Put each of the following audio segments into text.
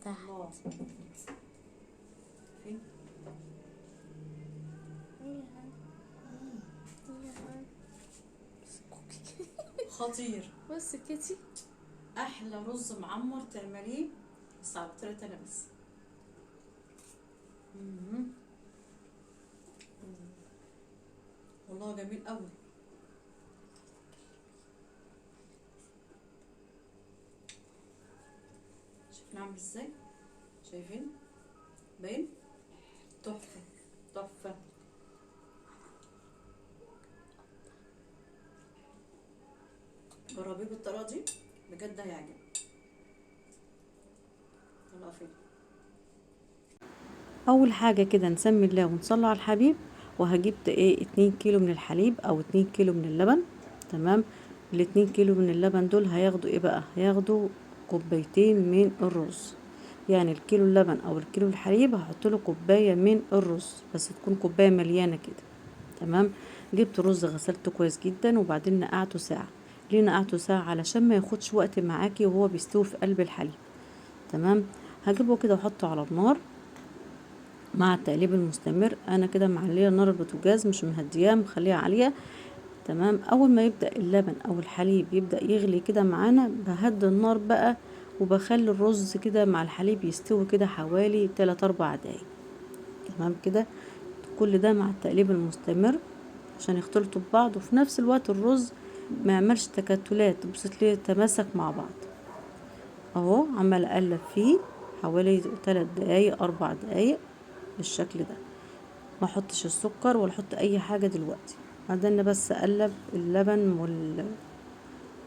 تحت. الله. فين؟ خطير. بس كده احلى رز معمر تعمليه، بس على طريقتي انا بس. والله جميل قوي. شايفين عامل ازاي؟ شايفين؟ باين؟ تحفة تحفة. جربيه بالطريقة دي بجد هيعجبك. يلا فين؟ اول حاجة كده نسمي الله ونصلي على الحبيب. وهجيب 2 كيلو من الحليب او 2 كيلو من اللبن. تمام. ال2 كيلو من اللبن دول هياخدوا ايه بقى؟ هياخدوا كوبايتين من الرز. يعني الكيلو اللبن او الكيلو الحليب هحط له كوباية من الرز، بس تكون كوباية مليانة كده. تمام. جبت الرز غسلته كويس جدا وبعدين نقعته ساعة. ليه نقعته ساعة؟ علشان ما ياخدش وقت معاكي وهو بيستوي في قلب الحليب. تمام. هجيبه كده واحطه على النار مع التقليب المستمر. انا كده معليه نار البوتاجاز، مش مهدياه، مخليها عالية. تمام. اول ما يبدا اللبن او الحليب يبدا يغلي كده معانا، بهدي النار بقى وبخلي الرز كده مع الحليب يستوي كده حوالي 3-4 دقايق. تمام كده. كل ده مع التقليب المستمر عشان يختلطوا ببعض، وفي نفس الوقت الرز ما يعملش تكتلات، تبص تلاقيه تماسك مع بعض. اهو عمال اقلب فيه حوالي 3 دقايق 4 دقايق بالشكل ده. ما احطش السكر ولا احط اي حاجة دلوقتي، بعدين بس اقلب اللبن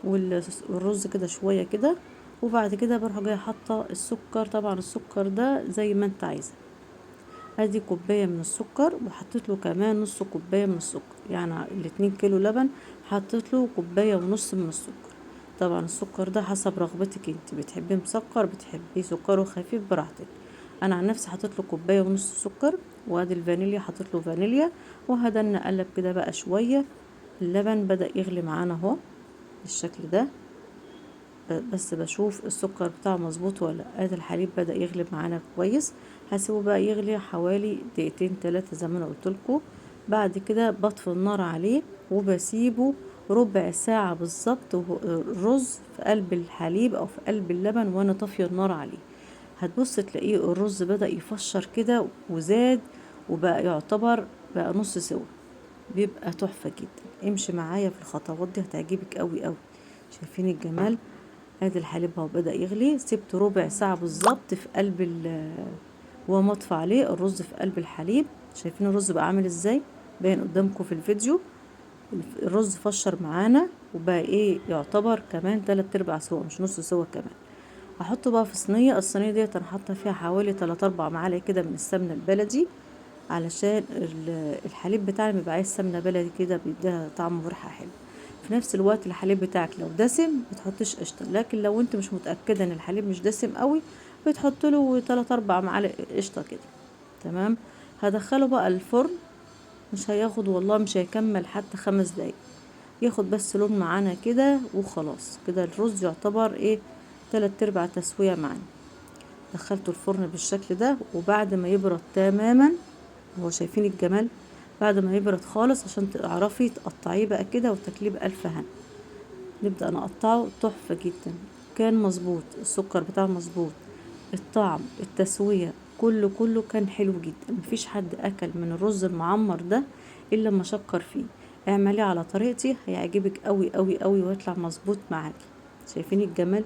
والرز كده شوية كده، وبعد كده بروح جاية حاطه السكر. طبعا السكر ده زي ما انت عايزه. ادي كوباية من السكر، وحطيت له كمان نص كوباية من السكر، يعني الاتنين كيلو لبن حطيت له كوباية ونص من السكر. طبعا السكر ده حسب رغبتك انت، بتحبيه مسكر بتحبيه سكره خفيف براحتك. انا عن نفسي حطيت له كوباية ونص سكر، وادي الفانيليا حطيت له فانيليا. وهدنا نقلب كده بقى شوية. اللبن بدا يغلي معانا اهو بالشكل ده، بس بشوف السكر بتاعه مظبوط ولا لا. ادي الحليب بدا يغلي معانا كويس. هسيبه بقى يغلي حوالي دقيقتين 3 زي ما انا قلت لكم. بعد كده بطفي النار عليه وبسيبه ربع ساعة بالظبط، الرز في قلب الحليب او في قلب اللبن وانا طافية النار عليه. هتبص تلاقيه الرز بدا يفشر كده وزاد وبقى يعتبر بقى نص سوا، بيبقى تحفة جدا. امشي معايا في الخطوات دي هتعجبك قوي قوي. شايفين الجمال؟ ادي الحليب اهو بدا يغلي. سبته ربع ساعة بالظبط في قلب وهو مطفى عليه الرز في قلب الحليب. شايفين الرز بقى عامل ازاي؟ باين قدامكم في الفيديو. الرز فشر معانا وبقى يعتبر كمان 3/4 سوا، مش نص سوا كمان. هحطه بقى في صينية. الصينية ديت انا حاطه فيها حوالي 3-4 معالق كده من السمنة البلدي، علشان الحليب بتاعنا بيبقى عايز سمنه بلدي كده، بيديها طعم وريحه حلو. في نفس الوقت الحليب بتاعك لو دسم ما تحطيش قشطه، لكن لو انت مش متاكدة ان الحليب مش دسم قوي بتحط له 3-4 معالق قشطه كده. تمام. هدخله بقى الفرن، مش هياخد والله مش هيكمل حتى 5 دقايق، ياخد بس لون معانا كده وخلاص. كده الرز يعتبر 3/4 تسويه معانا. دخلته الفرن بالشكل ده، وبعد ما يبرد تماما، هو شايفين الجمال، بعد ما يبرد خالص عشان تعرفي تقطعيه بقى كده وتاكليه بألف هنا. نبدأ نقطعه. تحفة جدا، كان مظبوط السكر بتاعه مظبوط، الطعم، التسوية، كله كان حلو جدا. مفيش حد أكل من الرز المعمر ده إلا ما شكر فيه. اعمليه على طريقتي هيعجبك قوي قوي قوي ويطلع مظبوط معاكي. شايفين الجمال؟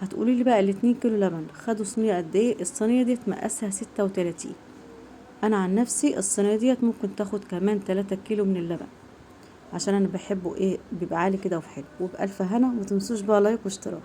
هتقولي لي بقى الاتنين كيلو لبن خدوا صينية قد ايه؟ الصينية ديت مقاسها 36. انا عن نفسي الصينية ديت ممكن تاخد كمان 3 كيلو من اللبن، عشان انا بحبه بيبقى عالي كده وحلو. وبألف هنا، وما تنسوش بقى لايك واشتراك.